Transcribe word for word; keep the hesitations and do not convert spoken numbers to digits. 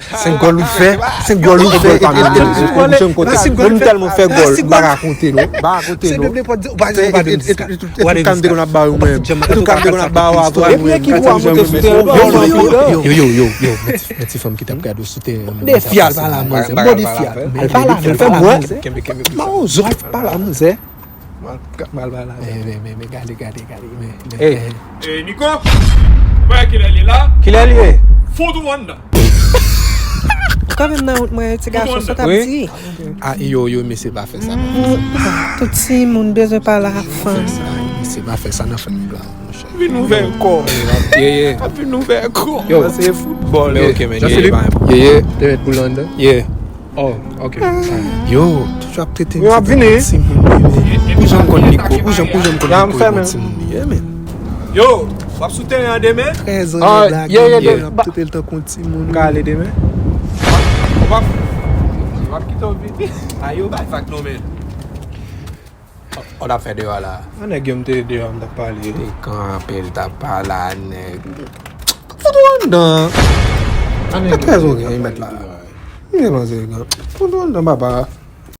Senk gòl ou fè, senk gòl ou fè, e pa menm. Menm tèlman fè gòl, m pa ka konte non. M pa ka konte non. Ou pa di, ou pa di. Epi m te konn ap ba yo menm. Epi m te konn ap ba yo avè yo menm. Yo, yo, yo, yo, yo, men ti, men ti fanm ki t ap gade w sou teren an. Mande fi al pale a manzè, mande fi al. Al pale avè l, fè m wè. Mawozo, al pale a manzè. Mal, mal, mal. Men, men, men, men, gade, gade, gade. Men, men, Hey. men. Ey, Niko! Wè kilè li la? Kilè li ye? Fout ou anndan. Ou kanmenm nan wont mwen, ti gason, sa w t ap Wi. di? Ah, yo, yo, mesye pa fè sa. Tout timoun bezwen pale ak fanm. Mesye pa fè sa nan fanmi la, monchè. Vin ouvè kò. Ye, ye. Vin ouvè kò. Yo. Sa se foutbòl. Men ok, men, Jan ye, Filip. Ye, ye. Te met boul anndan. Ye. Oh, ok. Yo, toujou ap trete m Yo, m ap vini. Timoun li ye, men. Pou jan m konn Niko, pou jan, pou jan m konn Niko, e bon timoun li ye, men. Yo, w ap sou teren an demen? Trèz an, Ah, nèg la ye, ye, gen, ye. Ap trete l tankou yon timoun. M ka ale demen? W ap, w ap, w ap kite w vini? A yo bay fak non, men. Ou t ap fè deyò la? An nèg yo m te deyò, m t ap pale. Te kanpe, l t ap pale a nèg. Fout ou anndan. An nèg Trèz ou gen, mèt la. M te panse, fout ou anndan, papa.